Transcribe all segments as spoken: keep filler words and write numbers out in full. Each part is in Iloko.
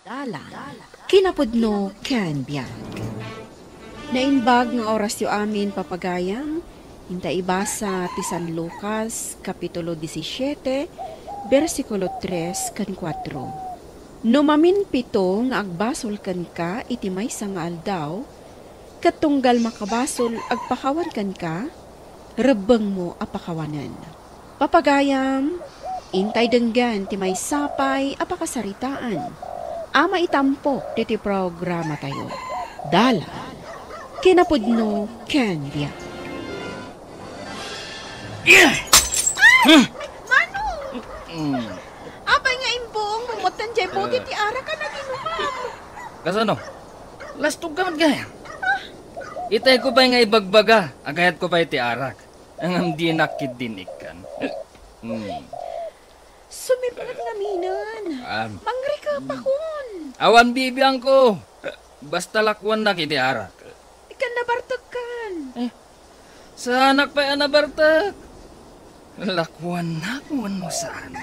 Dalan, kinapudno ken biag. Naimbag nga orasyo amin, papagayam, inta ibasa ti San Lucas, Kapitulo disisiete, bersikulo tres ken kuatro. No maminpito nga agbasol kenka iti maysa nga aldaw, ket tunggal makabasol agpakawan kenka, rebbengmo a pakawanen. Papagayam, intay denggen ti maysa pay a pakasaritaan a maitampok ditoy programatayo. Dalan, kinapudno ken biag. Manong! Mm. Apay nga imbuong mo metten jay bote ti arak a naginumam? Kasano? Lastog ka met gayam. Itay ko pay nga ibagbaga, agayat ko pay ti arak. Ngem dinak ketdin ikkan. Hmm. Sumirnget ngaminen. Am. Mangrikapakon. Awan bibiangko. Basta lakuannak iti arak. Ikkan nabartekkan. Eh, saanak pay a nabartek. Lakuannak wenno saan?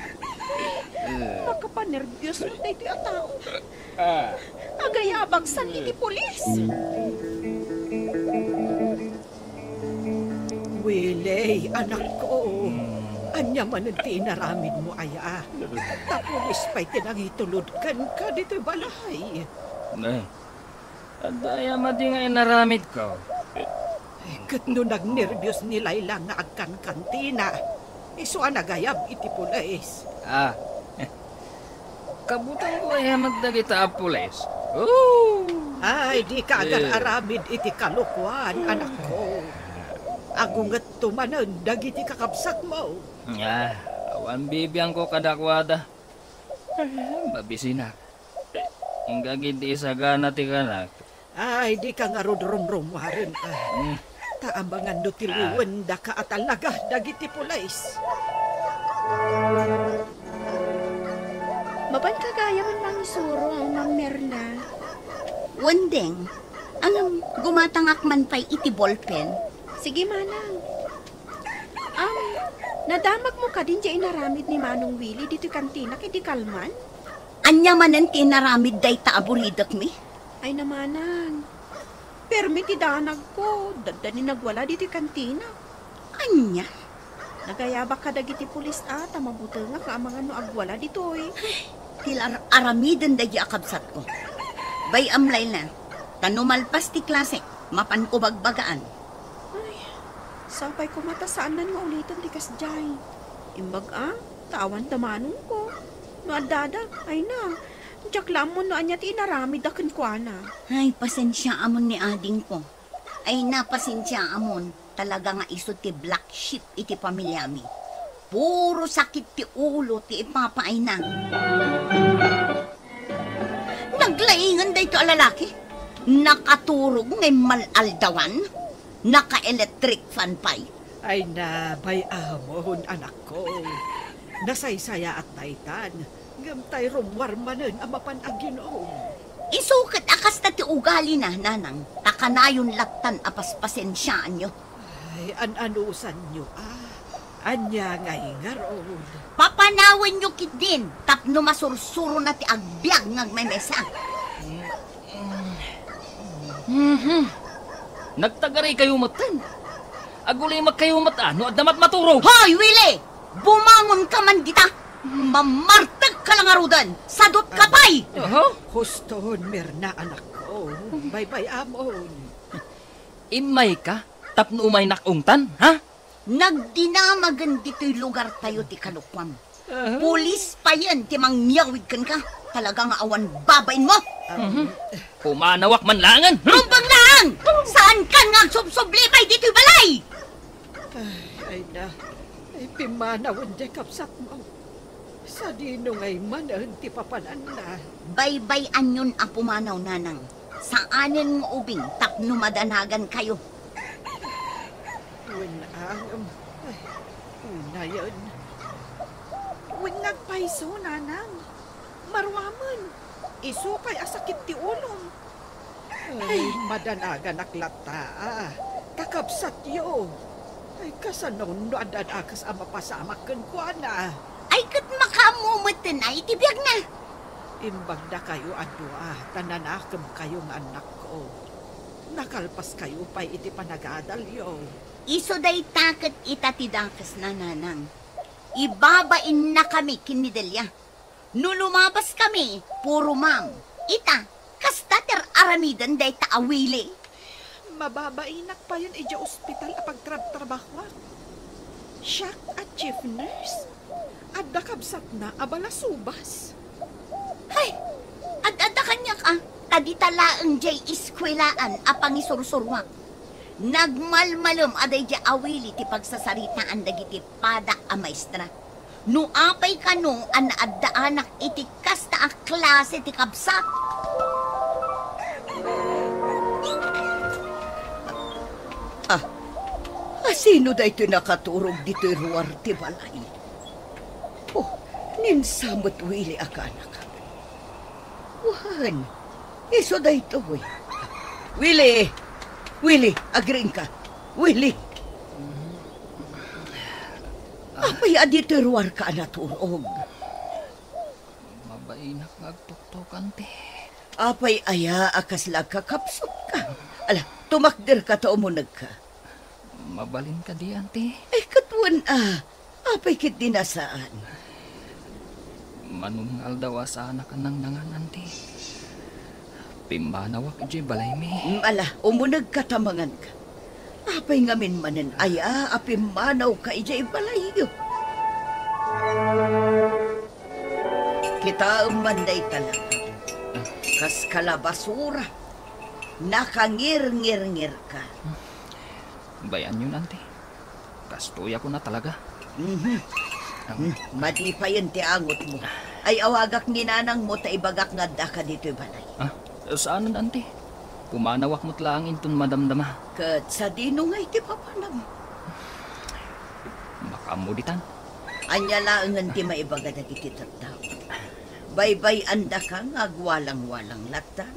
Eh. Makapanerbios met daytoy a tao. Ah. Agayabak san iti pulis. Willie, anakko, ania manen ti inaramidmo aya? Ta pulis pay ti nangitulod kenka ditoy balay. Ne, adda aya madi nga inaramidko? Ket no nagnerbios ni Laila nga agkankantina, isu a nagayab iti pulis. Ah. Kabutangko aya met dagita a pulis? Oh! Ay, dika agar-aramid iti kalokuan, anakko. Agungetto manen dagiti kakabsatmo. Ah, awan bibiangko kadakuada. Ah, mabisinak. Inggagid ti isagana ti kanak. Ay, dika ngarud rumrummuaren, a. Mm. Ta amangan no tiliwendaka a talaga dagiti pulis. Mapanka gayam a mangisuro, Ma'am Merna? Wen deng, ngem gumatangak man pay iti ballpen. Sige, manang. Am, nadamagmo kadin diay inaramid ni Manong Willie ditoy kantinak idi kalman? Ania manen ti inaramid dayta a buridekmi? Ay, manang. Permi ti danagko, dadda ni nagwala ditoy kantinak. Ania? Nagayabak kadagiti pulis a, ta mabutengak nga amangan no agwala ditoy. Ti lar-, aramiden daydi a kabsatko. Bay-am, Laila, ta no malpas ti klasek, mapanko bagbagaan. Ay, sapay koma ta saannan nga uliten ti kasdiay. Imbag a, ta awan da manongko. No addada, ay na, diak la ammo no ania ti inaramidda kenkuana. Ay, pasensiaamon ni adingko. Ay na, pasensiaamon. Talaga nga isu ti black sheep iti pamiliami. Puro sakit ti ulo ti ipapaayna. Naglaingen daytoy a lalaki. Nakaturog nga immal-aldawan. Naka-electric fan pay. Ay na, bay-amon, anakko. Nasaysayaat daytan, ngem tay rummuar manen a mapan aginom. Isu ket a kasta ti ugalina, nanang, ta kanayon lattan a paspasensiaanyo. Ay, an-anusanyo, a. Ania ngay ngarud? Papanawenyo ketdin tapno masursurona ti agbiag nga agmemesa. Mhm. Nagtagarikayo metten. Agulimakkayo met a no adda matmaturog. Hoy, Willie! Bumangonka man dita! Mamartekka la ngaruden! Sadutka pay! Aha. Huston, Merna, anakko. Baybay-amon. Immayka tapno umaynak ungtan, ha? Nagdinamagen ditoy lugartayo ti kalokuam. Aha. Pulis payen ti mangngiyawid kenka. Talaga nga awan babainmo. Mhm. Pumanawak man laengen. Rumbeng laeng! Saankan nga agsubsubli pay ditoy balay! Ay, ay na. Ay, pimmanawen diay kabsatmo. Sadino ngay manen ti papananna? Baybay-anyon a pumanaw, nanang. Saanen nga ubing tapno madanagankayo. Wen, angem. Ay, unayen. Wen, nagpayso, nanang. Maruamen. Isu pay a sakit ti ulom. Ay, madanaganak latta, a. Ta kabsatyo. Ay, kasano no adda dakes a mapasamak kenkuana? Ay, ket makaammo metten a iti biagna. Imbagdakayo a dua, ta nanakemkayo nga annakko. Nakalpaskayo pay iti panagadalyo. Isu dayta ket ita ti dakesna, nanang. Ibabainnakami ken ni Delia. No lumabaskami, puro ma'am. Ita, kasta ti ar-aramiden dayta a Willie. Mababainak payen idiay ospital a pagtrabtrabahoak. Siak a chief nurse. Adda kabsatna a balasubas. Hay! Ad-adda kaniak a, ta dita laeng diay eskuelaan a pangisursuruak. Nagmalmalem a daydiay a Willie ti pagsasaritaan dagiti pada a maestra. No apay kano a naaddaanak iti kasta a klase ti kabsat? Ah, asino daytoy nakaturog ditoy ruar ti balay? Oh, ni Sam met Willie a kaanakak. Wen, isu daytoy. Willie! Willie, agriingka. Willie! Apay a ditoy ruarka a naturog? Mabainak nga agtuktok, anti. Apay aya a kasla agkakapsutka? Ala, tumakderka ta umunegka. Mabalin kadi, anti? Ay, ket wen a. Apay ketdi a saan? Manon nga aldaw a saanak a nangdangan, anti. Pimmanawak idiay balaymi. Mm, ala, umunegka ta manganka. Apay ngamin manen aya a pimmanawka idiay balayyo? Kitaem man dayta laeng. Kas kalabasura. Nakangirngirngirka. Bayanyon, anti. Kastoy a kuna talaga. Mhm. Ang Hmm, madi payen ti angotmo. Ay awagak ni nanangmo ta ibagak nga addaka ditoy balay. Ah, saan, anti. Pumanawak met laeng inton madamdama. Ket sadino ngay ti papanam? Makaammo ditan. Ania laengen ti maibaga dagiti tattao? Baybay-andaka nga agwalangwalang lattan?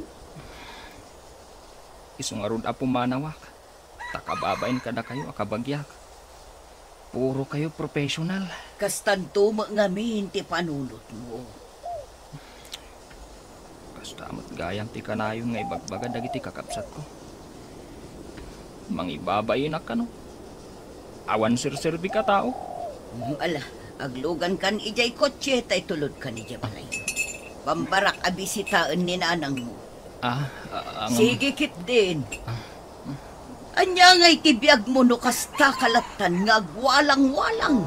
Isu ngarud a pumanawak, ta kababain kadakayo a kabagiak. Purokayo professional. Kastanto met ngamin ti panunotmo. Kasta met gayam ti kanayon nga ibagbaga dagiti kakabsatko. Mangibabainak kano. Awan serserbik a tao. Mm, ala, aglugankan idiay kotse ta itulodkan idiay balay. Bambarak a bisitaen ni nanangmo. Ah, ah, ang Sige ketdin. Ah. Ania ngay ti biagmo no kasta ka lattan nga agwalangwalang?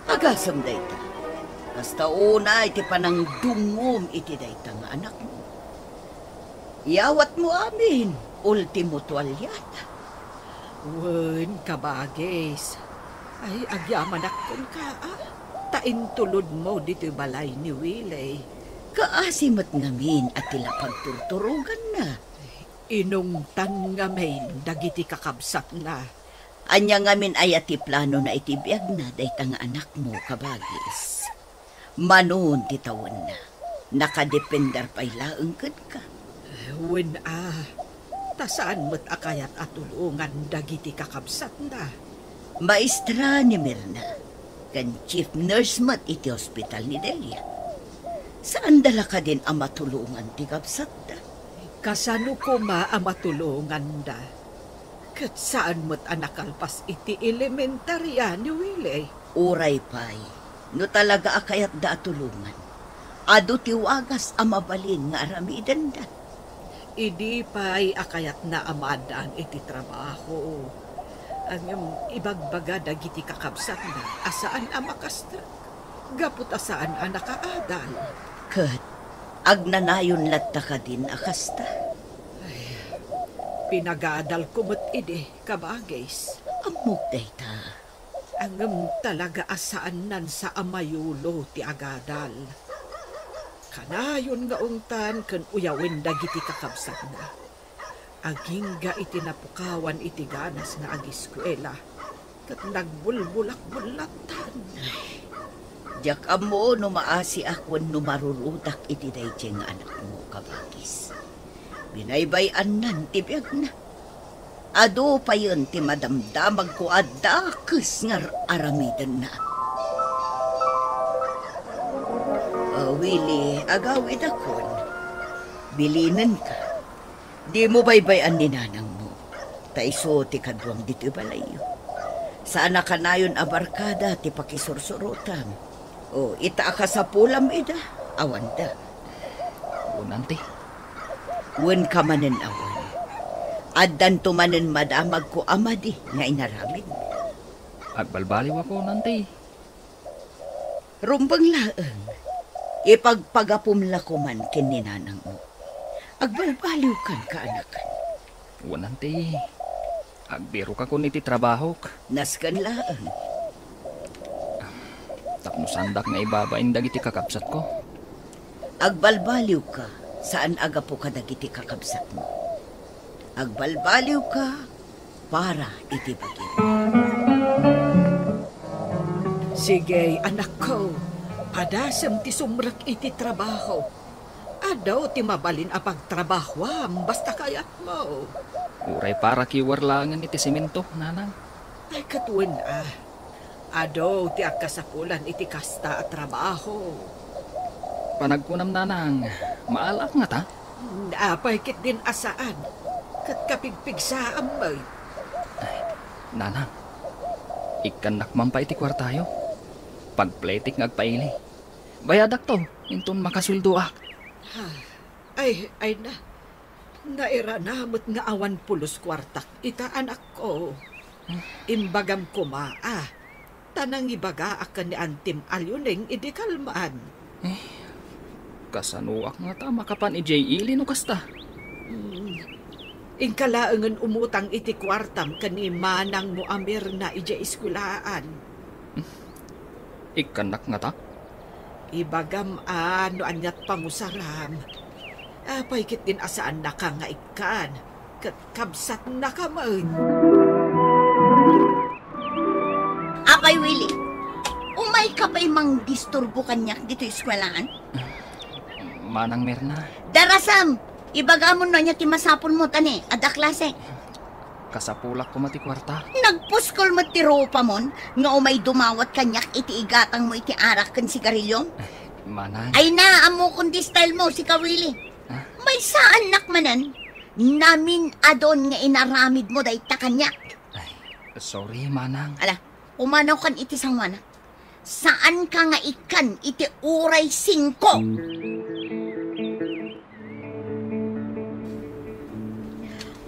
Agasem dayta. Kasta unay ti panangdungngom iti dayta nga anakmo. Iyawatmo amin, ultimo tualiata. Wen, kabagis. Ay, agyamanak kenka, a. Ta intulodmo ditoy balay ni Willie. Kaasi met ngamin a ti la pagturturoganna. Inungtan ngamin dagiti kakabsatna. Ania ngamin aya ti planona iti biagna dayta nga anakmo, kabagis? Manon ti tawenna, nakadepender pay laeng kenka. Wen a, ta saan met a kayat a tulongan dagiti kakabsatna. Maestra ni Mirna, ken chief nurse met iti hospital ni Delia. Saanda la kadin a matulongan ti kabsatda? Kasano koma a matulonganda? Ket saan met a nakalpas iti elementaria ni Willie. Uray pay, no talaga a kayatda a tulongan, adu ti wagas a mabalin nga aramidenda. Idi pay a kayatna a maaddaan iti trabaho, ngem ibagbaga dagiti kakabsatna a saan a makastrek gapu ta saan a nakaadal. Ket agnanayon latta kadin a kasta? Ay, pinagadalko met idi, kabagis. Ammok dayta. Ngem talaga a saannan sa a mayulo ti agadal. Kanayon nga ungtan ken uyawen dagiti kakabsatna. Agingga iti napukawan iti ganas nga agiskuela, ket nagbulbulakbullattan. Diak ammo no maasiak wenno marurutak iti daydiay nga anakmo, kabagis. Binaybay-annan ti biagna. Adu payen ti madamdamagko a dakes nga ar-aramidenna. Willie, agawidakon. Bilinenka. Dimo baybay-an ni nanangmo. Ta isu ti kaduam ditoy balayyo. Saan a kanayon a barkada ti pakisursurotam. O, ita a kasapulam ida, awanda. Wen, Auntie. Wenka manen a wen. Addanto manen madamagko a madi nga inaramidmi. Agbalbaliwakon, Auntie. Rumbeng laeng, ipagpagapum la koman ken ni nanangmo. Agbalbaliwkan, kaanakan. Wen, Auntie, agbirokakon iti trabahok. Nasken laeng. Tapno saandak nga ibabain dagiti kakabsatko. Agbalbaliwka, saan a gapu kadagiti kakabsatmo. Agbalbaliwka para iti bagim. Sige, anakko, padasem ti sumrek iti trabaho. Adu ti mabalin a pagtrabahoam, basta kayatmo. Uray para kiwer laengen iti semento, nanang. Ay, ket wen a. Adu ti agkasapulan iti kasta a trabaho. Panagkunam, nanang, maalaak ngata? Apay ketdin a saan? Ket kapigpigsaam met. Ay, nanang, ikkannak man pay iti kuartayo. Pagpletik nga agpaili. Bayadakto, inton makasueldoak. Ha, ay, ay na. Nairana met nga awan pulos kuartak ita, anakko. Imbagam koma a, ta nangibagaak ken ni Antim Alioneng idi kalman. Eh, kasanoak ngata makapan idiay ili no kasta? Hmm. Inka laengen umutang iti kuartam ken ni manangmo a Mirna idiay eskuelaan. Ikkannak ngata? Ibagam a no aniat pangusaram. Apay ketdin a saannaka nga ikkan, ket kabsatnaka met. Apay, Willie, umayka pay mangdisturbo kaniak ditoy eskuelaan? Manang Mirna. Darasam! Ibagam no ania ti masapulmo, tani, adda klase. Kasapulak koma ti kuarta. Nagpuskol met ti rupamon nga umay dumawat kaniak iti igatangmo iti arak ken sigarilio? Manang. Ay na, ammokon ti style mo, sika Willie. Ah? Maysaannak manen. Namin-adon nga inaramidmo dayta kaniak. Ay, sorry, manang. Ala, pumanawkan iti sangoanak. Saanka nga ikkan iti uray singko.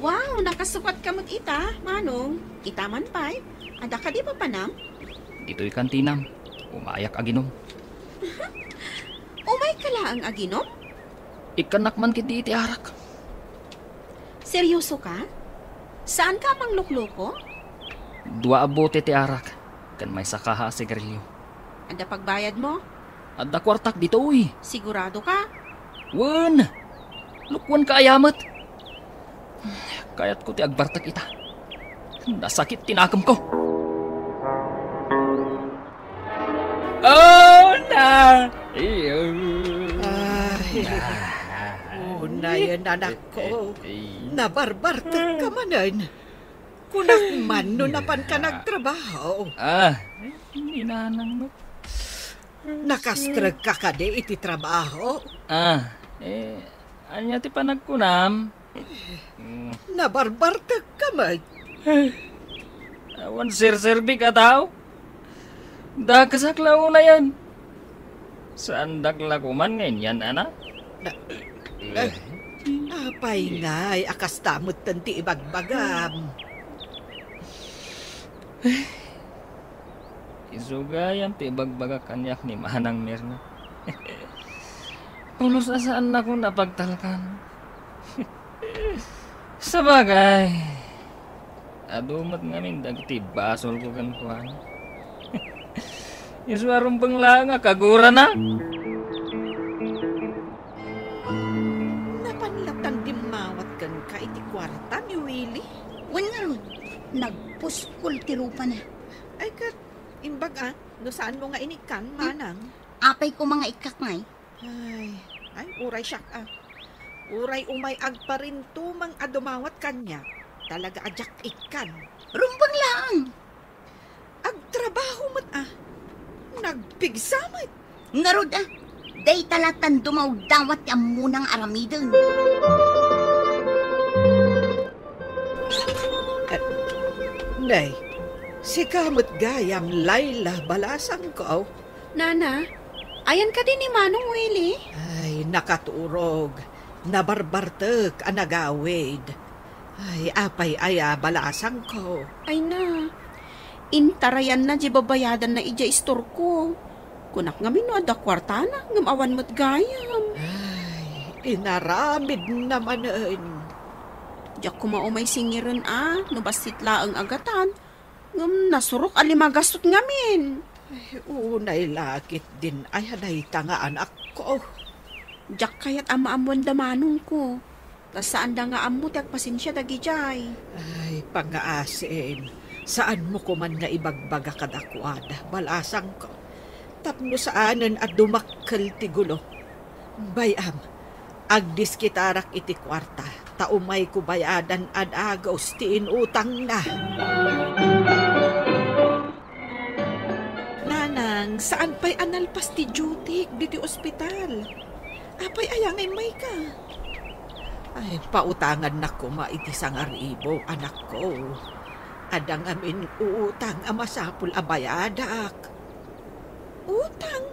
Wow, nakasukatka met ita, Manong. Ita man pay, adda kadi papanam? Ditoy kantinam, umayak aginom. Umayka laeng aginom? Ikkannak man ketdi iti arak. Seryoso ka? Saanka a manglukloko? Dua a bote ti arak, ken maysa kaha a sigarilyo. Adda pagbayadmo? Adda kuartak ditoy. Sigurado ka? Wen! Lukuanka aya met. Kayatko ti agbartek ita. Nasakit ti nakemko. Oh, na! Iyo. Ay. Ah. Unayen, anakko. Eh, eh. Nabarbartekka manen. Kunak man no napanka nagtrabaho. Ah, ni nanang met. Nakastregka kadi iti trabaho? Ah, eh, ania ti panagkunam? Mm. Nabarbartekka met. Awan serserbik a tao. Dakesak la unayen. Saandak la koman nga inyan-anak. Na, eh, apay ngay a kasta metten ti ibagbagam? Isu gayam ti ibagbagak kaniak ni Manang Mirna. Pulos a saannakon a pagtalkan. Sabagay, adu met ngamin dagiti basolko kenkuana. Isu a rumbeng laeng a kagurana. Napan lattan dimmawat kenka iti kuarta ni Willie? Wen ngarud, nagpuskol ti rupana. Ay, ket imbag a, no saanmo nga inikkan, hmm? Manang. Apay koma nga ikkak ngay? Ay, ay, uray siak a. Uray umay agparintumeng a dumawat kaniak, talaga a diak ikkan. Rumbeng laeng. Agtrabaho met a. Nagpigsa met. Ngarud a. Dayta lattan dumawdawat ti ammona nga aramiden. Eh, Nay, sika met gayam, Laila, balasangko. Nana, ayan kadi ni Manong Willie? Ay, nakaturog. Nabarbartek a nagawid. Ay, apay aya, balasangko? Ay na, intarayanna di babayadanna idiay istorko. Kunak ngamin no adda kuartana, ngem awan met gayam. Ay, inaramidna manen. Diak koma umay singiren a, no bassit laeng a gatan, ngem nasurok a limagasut ngamin. Ay, unay la ketdin aya dayta nga anakko. Diak kayat a maammoan da manongko. Ta saanda nga ammo ti agpasensia dagidiay. Ay, pangngaasim, saanmo koman nga ibagbaga kadakuada, balasangko. Tapno saanen a dumakkel ti gulo. Bay-am, agdiskitarak iti kuarta, ta umayko bayadan a dagus ti inutangna. Nanang, saan pay a nalpas ti duty ditoy ospital? Apay aya nga immayka? Ay, pautangannak koma iti sangaribu, anakko. Adda ngamin utang a masapul a bayadak. Utang?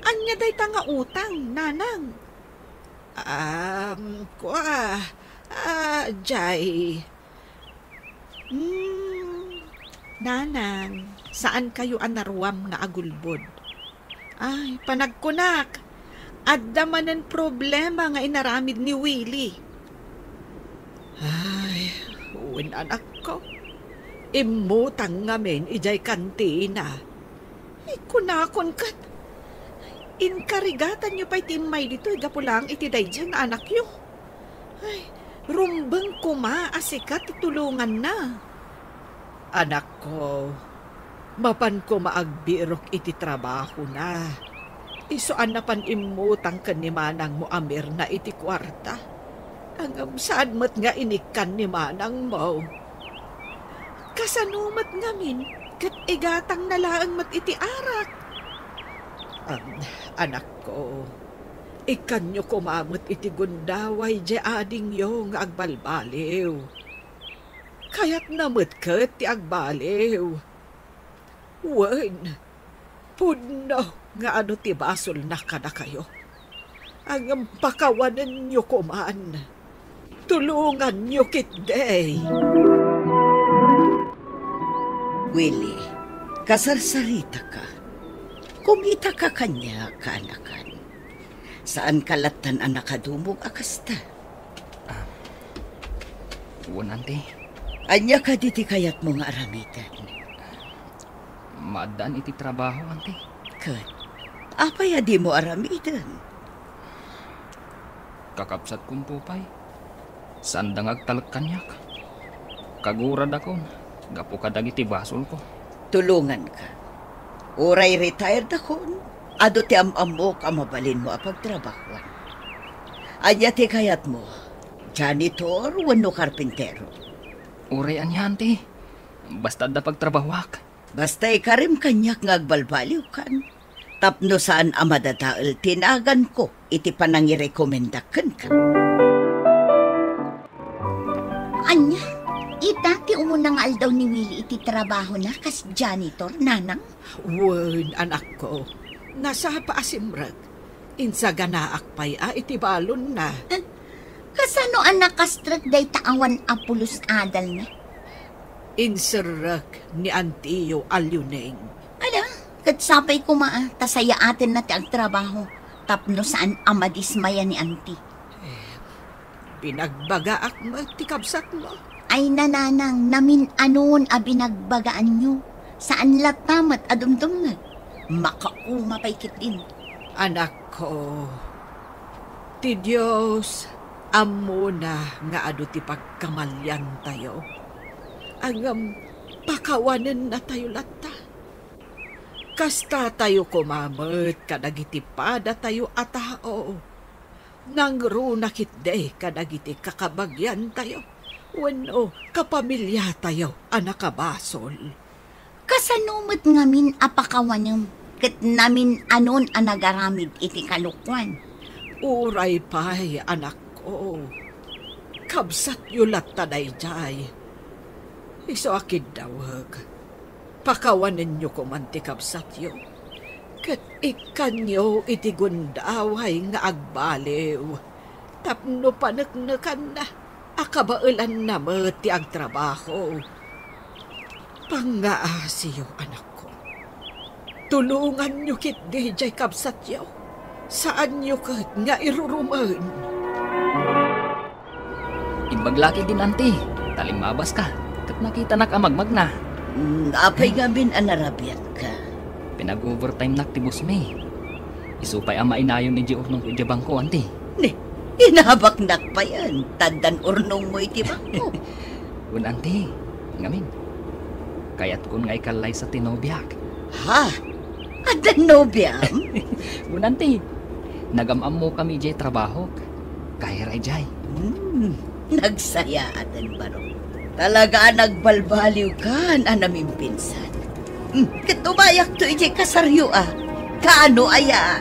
Ania dayta nga utang, nanang? Um, kua, ah, jay. Hmm, nanang, saan kayo a naruam nga agulbod? Ay, panagkunak, adda manen problema nga inaramid ni Willie. Ay, wen anakko, immutang ngamin idiay kantina. Ay, kunakon ket, inkarigatanyo pay ti immay ditoy gapu laeng iti daydiay nga anakyo. Ay, rumbeng koma a sika ti tulonganna. Anakko, mapan koma agbirok iti trabahona. Isu a napan immutang ken ni manangmo a Mirna iti kuarta. Ngem saan met nga inikkan ni manangmo. Kasano met ngamin ket igatangna laeng met iti arak? Am, anakko, ikkanyo koma met iti gundaway diay adingyo nga agbalbaliw. Kayatna met ket ti agbaliw. Wen, pudno nga adu ti basolna kadakayo. Ngem pakawanenyo koman. Tulonganyo ketdi. Willie, kasarsaritaka. Kumitaka kaniak, kaanakan. Saanka lattan a nakadumog a kasta. Ah, wen, Auntie. Ania kadi ti kayatmo nga aramiden? Maaddaan iti trabaho, Auntie. Ket apay a dimo aramiden? Kakabsatko pay, saanda nga agtalek kaniak. Kaguradakon gapu kadagiti basolko. Tulonganka. Uray retired akon, adu ti am-ammok a mabalinmo a pagtrabahoan. Ania ti kayatmo? Janitor wenno karpintero? Uray ania, Auntie. Basta adda pagtrabahoak. Basta ikarim kaniak nga agbalbaliwkan, tapno saan a madadael ti naganko iti panangirekomendak kenka. Ania, ita ti umuna nga aldaw ni Willie iti trabahona kas janitor, nanang? Wen, anakko, nasapa a simrek. Insaganaak pay a iti balonna. Eh, kasano a nakastrek dayta awan a pulos adalna? Inserrek ni antiyo a Liuneng. Ala, ket sapay koma a, ta sayaatenna ti agtrabaho, tapno saan a madismaya ni anti. Eh, binagbagaak met ti kabsatmo. Ay, nanang, namin-anon a binagbagaanyo. Saan latta met a dumdumngeg. Makauma pay ketdin. Anakko, ti Dios ammona nga adu ti pagkamaliantayo. Ngem pakawanennatayo latta. Kastatayo koma met kadagiti padatayo a tao. Nangruna ketdi kadagiti kakabagiantayo wenno kapamiliatayo a nakabasol. Kasano met ngamin a pakawanem? ket namin-anon a nagaramid iti kalokuan. Uray pay, anakko. Kabsatyo latta daydiay. Isu a kiddawek, pakawanenyo koman ti kabsatyo, ket ikkanyo iti gundaway nga agbaliw tapno paneknekanna a kabaelanna met ti agtrabaho. Pangngaasiyo, anakko. Tulonganyo ketdi jay kabsatyo. Saanyo ket nga irurumen. Imbag la ketdin, anti, ta limmabaska, ket nakitanak a magmagna. Mm, apay ngamin a narabiatka? Pinag-overtime-nak ti boss mi. Isu pay a mainayon idiay urnongko idiay bangko, anti. Ni, inabaknak payen, ta addan urnongmo iti bangko. Wen, anti, ngamin. Kayatkon nga ikallaysa ti nobiak. Ha? Addan nobiam? Wen, anti, nagam-ammokami idiay trabahok. Kayray jay. Hmm, nagsayaaten, barok. Talaga a nagbalbaliwkan a namimpinsan. Hmm, ket umayakto idiay kasaryo a. Kaano aya?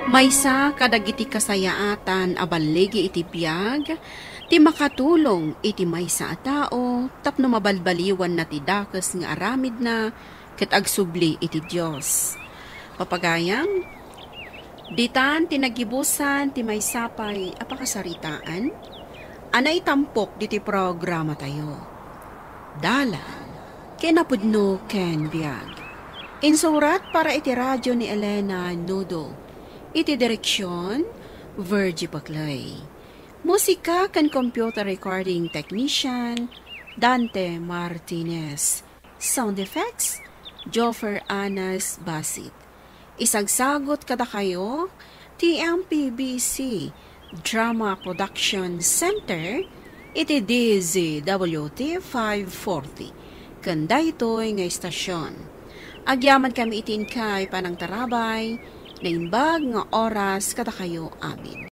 Maysa kadagiti kasayaatan a balligi iti biag ti makatulong iti maysa a tao tapno mabalbaliwanna ti dakes nga aramidna ket agsubli iti Dios. Papagayam, ditan ti nagibusan ti maysa pay a pakasaritaan a naitampok diti programatayo. Dalan, kinapudno ken biag. Insurat para iti radio ni Elena Nudo. Iti direksyon, Virgie Paclay. Musika ken computer recording technician, Dante Martinez. Sound effects, Joffer Anas Basit. Isagsagut kadakayo ti M P B C Drama Production Center iti D Z W T five forty ken daytoy nga istasyon. Agyamankami iti inkay panangtarabay, naimbag nga oras kadakayo amin.